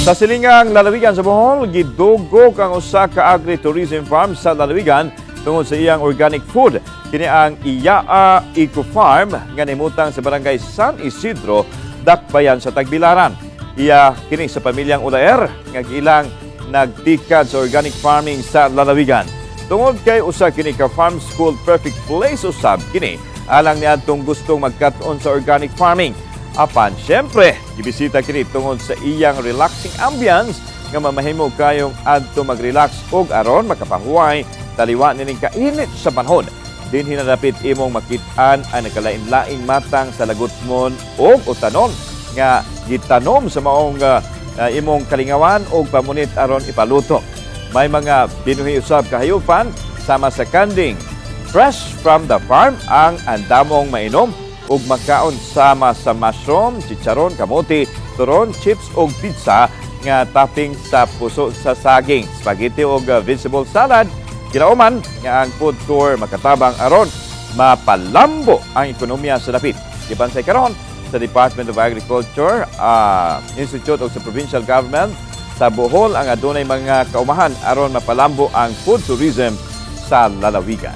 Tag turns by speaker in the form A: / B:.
A: Sa silingang lalawigan sa Bohol, gidugog ang usa ka agri-tourism farm sa lalawigan tungod sa iyang organic food. Kini ang Iyaa Eco Farm nga nimutang sa Barangay San Isidro, Dakbayan sa Tagbilaran. Iya kini sa pamilyang Ulaer nga giilang nagtikad sa organic farming sa lalawigan. Tungod kay usa kini ka farm school, perfect place usab kini alang niadtong gustong magkat-on sa organic farming. Apan syempre, gibisita kini tungod sa iyang relaxing ambience nga mamahimo kayong adto mag-relax og aron makapahuway taliwa nining kainit sa panahon. Dinhi na dapit imong makit-an ang nakalain-laing matang sa lagutmon og utanon nga gitanom sa maong imong kalingawan og pamunit aron ipaluto. May mga binuhi usab kahayupan sama sa kanding. Fresh from the farm ang andamong mainom ug makaon sama sa mushroom, chicharon, kamote, turon, chips ug pizza nga topping sa puso sa saging, spaghetti ug vegetable salad. Kinauman nga ang food tour makatabang aron mapalambo ang ekonomiya sa dapit. Gibansay karon sa Department of Agriculture, Institute ug sa Provincial Government sa Bohol ang adunay mga kaumahan aron mapalambo ang food tourism sa lalawigan.